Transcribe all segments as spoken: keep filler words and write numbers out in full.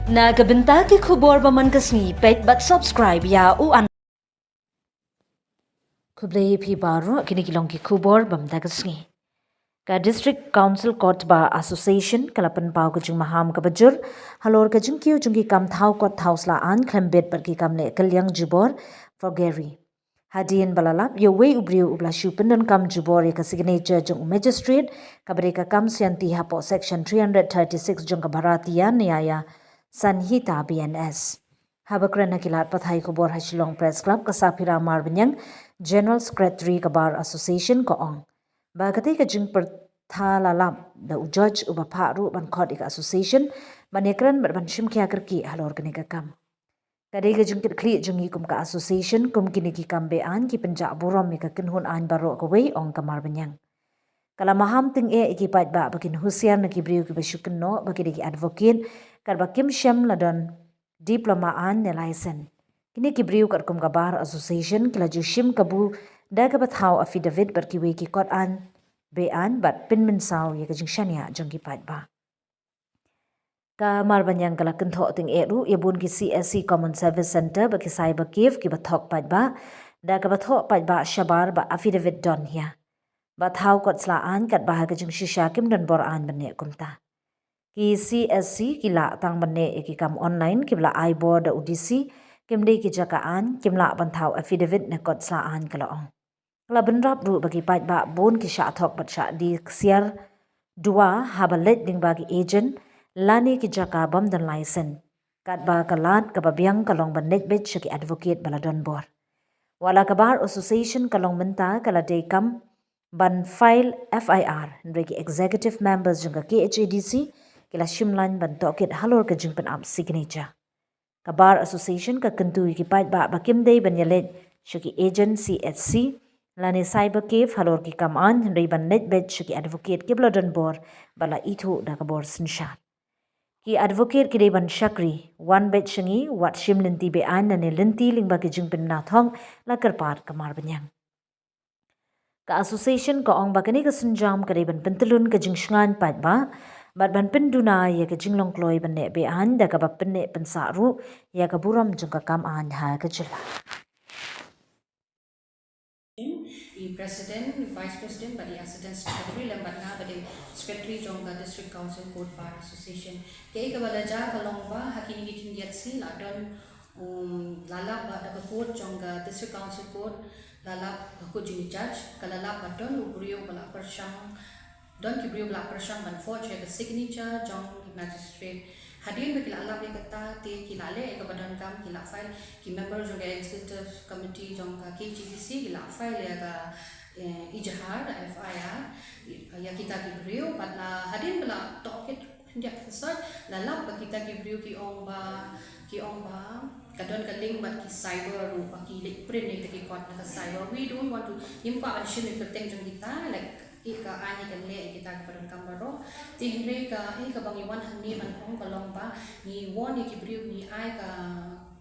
Na ka bynta ki khubor ba man ka sngi, peit bad subscribe ïa u an. Khublei phi baroh, kine ki long ki khubor ba man ka sngi. Ka District Council Court Bar Association ka la pynpaw ka jingmaham kaba jur halor ka jingkiew jong ki kam thaw kot thaw sla aiñ khlem bit bad ki kam leh kylliang jubor, forgery. Hadien ba la lap ïa uwei u briew uba la shu pyndonkam jubor ïa ka signature jong u magistrate, kaba dei ka kam sianti hapoh section three hundred thirty-six jong ka Bharatiya Nyaya Sanhita, B N S. Haba kren ha ki lad pathai khubor ha Shillong Press Club, ka Saphira Marbaniang, General Secretary ka Bar Association, ka ong ba katei ka jingpyrta la lap da u judge uba phah ruh ban khot ïa ka association ban ïakren bad ban shim khia kyrkieh halor kane ka kam. Ka dei ka jingkitkhlieh jong ngi kum ka association, kum kine ki kam be-aiñ ki pynjah burom ïa ka kynhun aiñ baroh kawei, ong ka Marbaniang. Ka la maham tyngeh ïa ki paidbah ba kin husiar na ki briew kiba shu kynnoh ba ki dei ki advocate, katba kim shym la don diploma aiñ ne license. Kine ki briew katkum ka Bar Association ki la ju shim kabu da kaba thaw affidavit bad kiwei ki kot aiñ be-aiñ bad pynmynsaw ïa ka jingshaniah jong ki paidbah. Ka Marbaniang ka la kynthoh tyngeh ruh ïa bun ki C S C Common Service Centre bad ki Cyber Cafe kiba thok paidbah da kaba thoh paidbah shabar ba affidavit don hia. Ba thaw kot sla aiñ katba ha ka jingshisha kim don bor aiñ ban leh kumta. Ki C S C ki lah tang ban leh ïa ki kam online kiba la ai bor da u D C, kim dei ki jaka aiñ, kim lah ban thaw affidavit ne kot sla aiñ, ka la ong. Ka la bynrap ruh ba ki paidbah bun ki shah thok bad shah die ksiar duwa haba leit lyngba ki agent lane ki jaka bym don license. Katba ka lad kaba biang ka long ban leit beit sha ki advocate ba la don bor. Wat la ka Bar Association ka long mynta ka la dei kam ban file F I R, hynrei ki executive members jong ka K H A D C ki la shim laiñ ban tohkit halor ka jingpynap signature. Ka Bar Association ka kyntu ïa ki paidbah ba kim dei ban ïaleit sha ki agent C S C lane Cyber Cafe halor ki kam aiñ, hynrei ban leit beit sha ki advocate kiba la don bor bad la ithuh da ka bor synshar. Ki advocate ki dei ban shakri, wan beit sha ngi, wat shim lynti be-aiñ lane lynti lyngba ki jingpynbna thok, la kyrpad ka Marbaniang. Ka association ka ong ba kane ka sienjam ka dei ban pyntyllun ka jingshngaiñ paidbah bad ban pynduna ïa ka jinglong kloi ban leh be-aiñ da kaba pynneh pynsah ruh ïa ka burom jong ka kam aiñ ha ka jylla. I President, Vice President bad i Assistant Secretary lem bad nga ba dei Secretary jong ka District Council Court Bar Association. Kaei kaba la jia ka long ba ha kine ki khyndiat sngi la don, um, la lap ba da ka court jong ka District Council Court, la lap ka court jong i judge, ka la lap ba don u briew ba la pyrshang, don ki briew ba la pyrshang ban forge ïa ka signature jong ki magistrate. Hadien ba ki la lap ïa kata te ki la leh ïa kaba donkam, ki la file, ki member jong ka executive committee jong ka K H A D C ki la file ïa ka, eh, ijahar, F I R ïa kita ki briew, bad la hadien ba la tohkit khyndiat khynsod, la lap ba kita ki briew ki ong ba, ki ong ba ka don ka link bad ki cyber ruh, ba ki leit print ïa kita ki kot na ka cyber. We don't want to, ngim kwah ban shim ïa ka kyrteng jong kita, like, ïa ka aiñ ïa ka leh ïa kita kiba donkam baroh. Te hynrei kaei kaba ngi wan hangne ban ong ka long ba ngi warn ïa ki briew, ngi ai ka,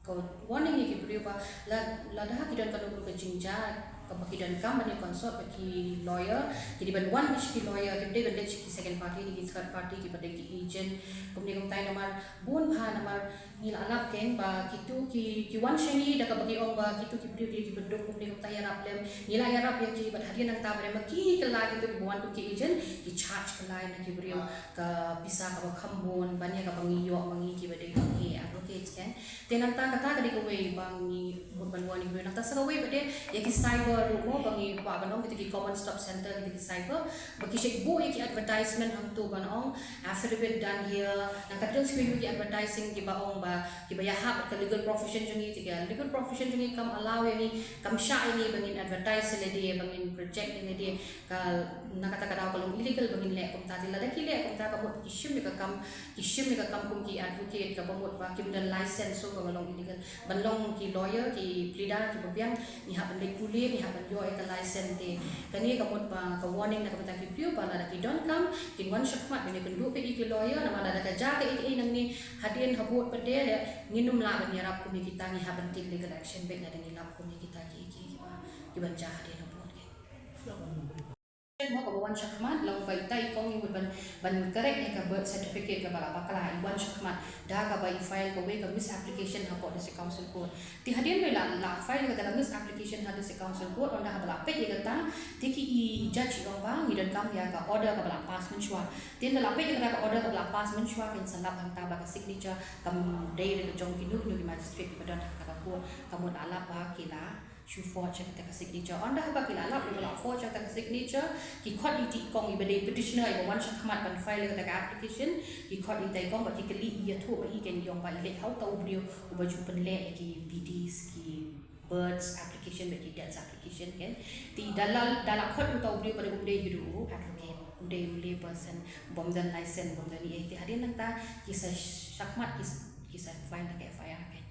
ka warning ïa ki briew ba la, lada ki don kano kano ka jingjia kaba ki donkam ban ïa consult bad ki lawyer, ki dei ban wan bad ki lawyer, kim dei ban leit sha ki second party ne ki third party kiba dei ki agent. Kumne kumtai namar bun bha namar ngi la lap keiñ ba kitu ki, ki wan sha ngi da kaba ki ong ba kitu ki briew ki, ki bynriew kumne kumta ïarap lem. Ngi la ïarap ïa ki bad hadien nangta ba dei ma ki kylla kitu kiba wan kum ki agent, ki charge kylla na ki briew ka pisa kaba kham bun ban ïa kaba ngi ïoh ma ngi kiba dei ki advocates keiñ. Te nangta kata ka dei kawei ba ngi mut ban wan ïa ki briew. Nangta sa kawei ba dei ïa ki cyber ruh mo ba ngi kwah ban ong kitu ki common stop center kitu ki cyber. Ba ki shait buh ïa ki advertisement hangto ban ong affidavit done here. Nangta ki don sa kawei ki advertising kiba ong ba kiba ïahap bad ka legal profession jong ngi, te ka legal profession jong ngi kam allow ïa ngi, kam shah ïa ngi ba ngin advertise ïa lade, ba ngin project ïa lade. Ka, na kata ka daw ka long illegal ba ngin leh kumta, te lada ki leh kumta ka mut ki shim ïa ka kam, ki shim ïa ka kam kum ki advocate kaba mut ba kim don license, so ka long illegal. Ban long ki lawyer, ki pleader kiba biang, ngi hap ban leit pule, ngi hap ban ïoh ïa ka license te. Kane ka mut ba ka warning na ka bynta ki briew ba lada ki donkam kin wan shakhmat ban ïakynduh bad ïa ki lawyer, namar lada ka jia kaei kaei nangne hadien habud pat de leh ngin ym lah ban ïarap kum ïa kita, ngi hap ban take legal action beit lada ngi lap kum ïa kita ki, ki, kiba, kiban jia hadien habud. Mo kaba wan shakhmat, long ba ita i kong i mut ban, ban correct ïa ka birth certificate kaba la bakla, i wan shakhmat da kaba i file kawei ka misapplication hapoh District Council Court. Te hadien ba i la, la file ïa kata ka misapplication ha District Council Court, ynda haba la peit ïa kata, te ki i judge i ong ba ngi donkam ïa ka order kaba la pass mynshuwa. Te ynda la peit ïa kata ka order kaba la pass mynshuwa, kan sa lap hangta ba ka signature kam dei re ka jong kino kino ki magistrate kiba don ha kata ka court, ka mut la lap ba ki la shu forge ïa kata ka signature. Ynda haba ki la lap, ki la forge ïa kata ka signature, ki khot ïa i kong iba dei petitioner iba wan shakhmat ban file ïa kata ka application, ki khot ïa i kong bad ki kylli i, ïathuh ba i, kan i ong ba i leit ha uta u briew uba ju pynleh ïa ki B Ds, ki birth application bad ki death application, kan. Te da la, da la khot uta u briew ba dei, um dei hi ruh u advocate, um dei u lay person, bym don license, bym don ei ei. Te hadien nangta ki sa shakhmat, ki sa, ki sa file da ka F I R, kan.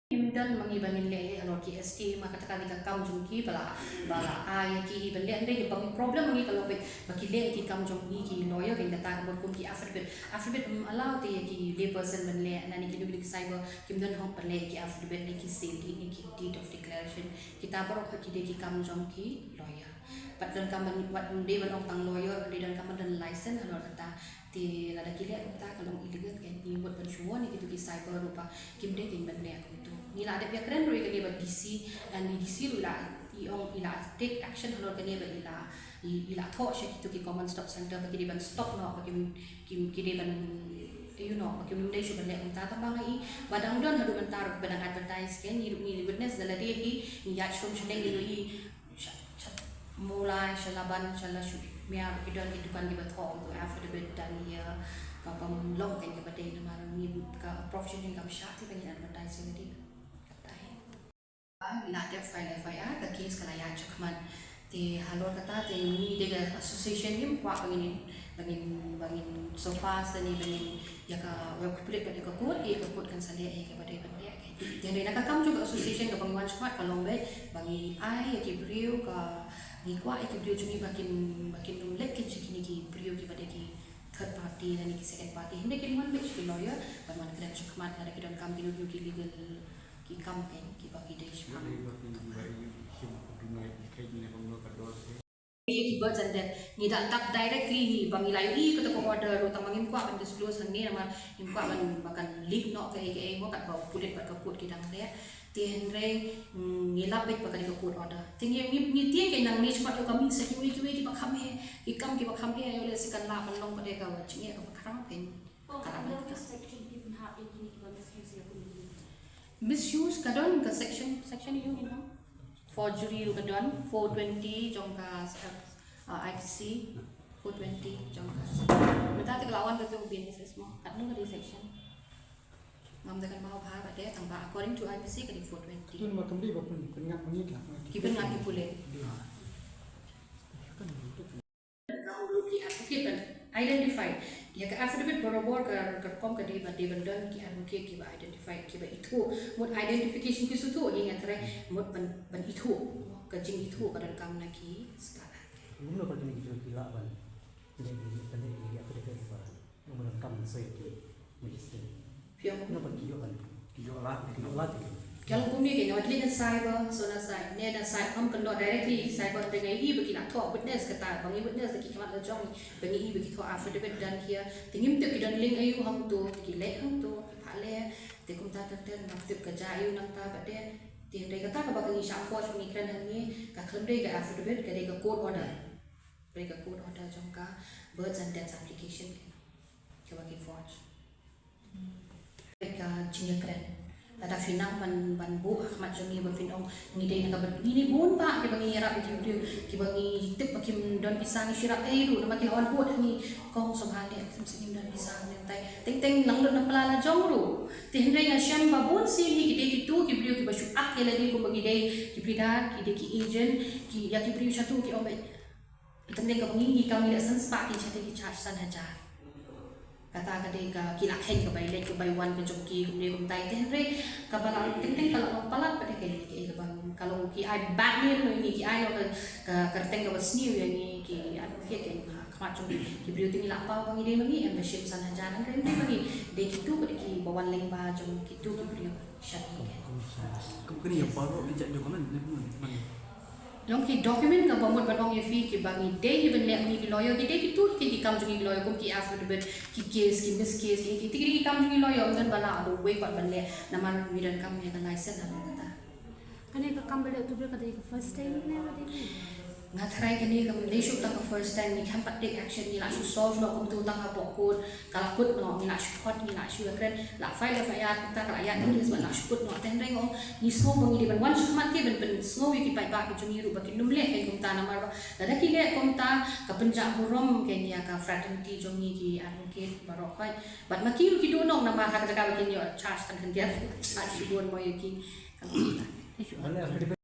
Kim don ma ngi ba ngin leh halor ki S T, ma kata ka dei ka kam jong ki ba la, ba la ai ïa ki ban leh. Hynrei ba ngi problem ma ngi ka long ba, ba ki leh ki kam jong ngi ki lawyer, kan, kata ka mut kum ki affidavit. Affidavit ym allow te ïa ki lay person ban leh, lane kino kino ki cyber kim don hok ban leh ki affidavit ne ki seal deed ne ki deed of declaration. Kita baroh ki dei ki kam jong ki lawyer. Pat donkam ban, wat ym dei ban ong tang lawyer, dei donkam ban don license halor kata. Te lada ki leh kumta ka long illegal, kan. Ngi mut ban shu warn ïa kito ki cyber ruh ba kim dei kin ban leh kumto. Ngi la dep ïakren ruh ïa kane bad D C, and D C ruh i la, i ong i la take action halor kane ba i la, i, i la thoh sha kito ki common stop center ba ki dei ban stop noh, ba kim, kim, ki dei ban, you know, ba kim dei shuh ban leh kumta. Tang ba nga i ba dang don haduh mynta ruh ba dang advertise, kan. Ngi ruh ngi witness da lade hi, ngi ïaid shrum shaneng, ngi ruh i sha, sha Mawlai, sha Laban, sha la shu mia ruh ki don ki dukan kiba thoh u affidavit done here, ka bym long, kan, kaba dei, namar ngi ka profession jong ngi kam shah te ba ngin advertise ïa lade. Kata hi. Ba ngi la dep file F I R, ka case ka la ïaid shakhmat. Te halor kata te ngi dei ka association ngim kwah ba ngin, ba ngin, ba ngin surpass lane ba ngin ïa ka, ïa ka pyrshah bad ïa ka court, ïa ka court kan sa leh ïa kaba dei ban leh, kan. Te hynrei na ka kam jong ka association kaba ngi wan shakhmat ka long beit ba ngi ai ïa ki briew, ka, ngi kwah ïa ki briew jong ngi ba kin, ba kin ym leit kin sha kine ki briew kiba dei ki third party lane ki second party. Hynrei kin wan beit sha ki lawyer ban wan kren shakhmat lada ki donkam kino kino ki legal ki kam, kan, kiba ki dei shaphang. Ïa ki birth and death ngi da dap directly hi, ba ngi la ïohi kata ka order ruh, tang ba ngim kwah ban disclose hangne namar ngim kwah ban, ba kan leak noh kaei kaei mo, katba u pulit bad ka court ki dang leh. Te hynrei, mm, ngi lap beit ba ka dei ka court order. Te ngi, ngi, ngi tieng, kan, nangne shakhmat ïoh ka mih sa kiwei kiwei kiba kham heh, ki kam kiba kham heh, ïoh lehse kan lah ban long pat de ka jingeh kaba khraw, kan. Ka lah ban. Misuse ka don ka section, section ïa u, you know, forgery ruh ka don, four twenty jong ka, uh, I P C, four twenty jong ka. Mynta te ka la wan ka jong B N S S mo, katno ka dei section? Ngam da kynmaw bha pat de, tang ba according to I P C ka dei four twenty. Tun ma kam dei ba pyn, pynngat ma ngi ka. Ki pynngat ki pulit. Dei. Ka hynriew ki advocate ban identify ïa ka affidavit barabor, ka, ka rukom ka dei ba dei ban don ki advocate kiba identify, kiba ithuh. Mut identification ki shu thuh hi, nga kren mut ban, ban ithuh. Ka jingithuh ka donkam na ki stad. Kumno pat kine ki jong ki lah ban leh, ban leh ïa ki affidavit ba ym donkam sa ïa ki magistrate? Phi ong kumno pat ki ïoh ban, ki ïoh lad, ki ïoh lad ïa ki? Ka long kumne, ka ïoh link na cyber, so na cyber, ne na cyber, ym kynnoh directly cyber, hynrei nga ïohi ba ki la thoh witness, kata ba ngi witness da ki khmat la jong, ba ngi ïohi ba ki thoh affidavit done here. Te ngim tip ki don link aïu hangto, te ki leh hangto, ki phah leh. Te kumta ter ter ngam tip ka jia aïu nangta pat de. Te hynrei kata kaba ka ngi shah forge, ngi kren hangne, ka khlem dei ka affidavit, ka dei ka court order. Ka dei ka court order jong ka birth and death application, kaba ki forge. Ka jingïakren. Lada phi nang ban, ban buh ha khmat jong ngi ba phin ong, ngi dei na ka bad, ngi dei bun bah kiba ngi ïarap ïa ki briew kiba ngi tip ba kim don pisa, ngi shu ïarap ei ruh namar ki la wan bud ha ngi, kong sngewbha leh, sim sim, ngim don pisa ne tai. Teng teng nang lut na pla la jong ruh. Te hynrei nga shem ba bun sien hi ki dei kito ki briew kiba shu ak ïa lade kumba ngi dei ki briew da, ki dei ki agent, ki, ïa ki briew shatu ki ong ba teng teng kaba ngi, ngi kam ngi leh san spah, ki shatei ki charge san hajar. Kata ka dei ka, ki la kheiñ ka bai leit ka bai wan ka jong ki kumne kumtai. Te hynrei kaba la teng teng ka la long palat pat de, ka dei ka, kaba ka long ki ai bad name ïa ngi, ki ai noh ka, ka kyrteng kaba sniew ïa ngi ki advocate, ka ha khmat jong ki briew. Te ngi la paw ba ngi dei ma ngi em ba shim san hajar, hynrei ym dei ma ngi, dei kito pat de kiba wan lyngba jong kito ki briew sha ngi. Kum kane ïa baroh ki jait document ne kumno? Long ki document kaba mut ban ong ïa phi kiba ngi dei hi ban leh ngi ki lawyer, ki dei kitu ki, ki kam jong ngi ki lawyer, kum ki affidavit, ki case, ki miss case, ki, ki, ki, ki kam jong ngi lawyer, ym don ba lah da uwei pat ban leh namar ngi donkam ïa ka license ha kata. Kane ka kam ba leh tu ka dei ka first time ne ka dei? Nga tharai kane kam dei shuh tang ka first time, ngi khlem pat take action, ngi la shu solve noh kumtu tang hapoh court, ka la kut noh, ngi la shu khot, ngi la shu ïakren, la file F I R kumta, ka la ïaid ka case bad la shu kut noh. Te hynrei nga ong ngi sngew ba ngi dei ban wan sha khmat ki ban pynsngew ïa ki paidbah ki jong ngi ruh ba kin nym leh kumta namar ba lada ki leh kumta ka pynjah burom kein ïa ka fraternity jong ngi ki advocate baroh khoit. Bad ma ki ruh ki duh noh namar ha ka jaka ba kin ïoh charge tang khyndiat, charge shibun mo ïa ki. Ka la kumta.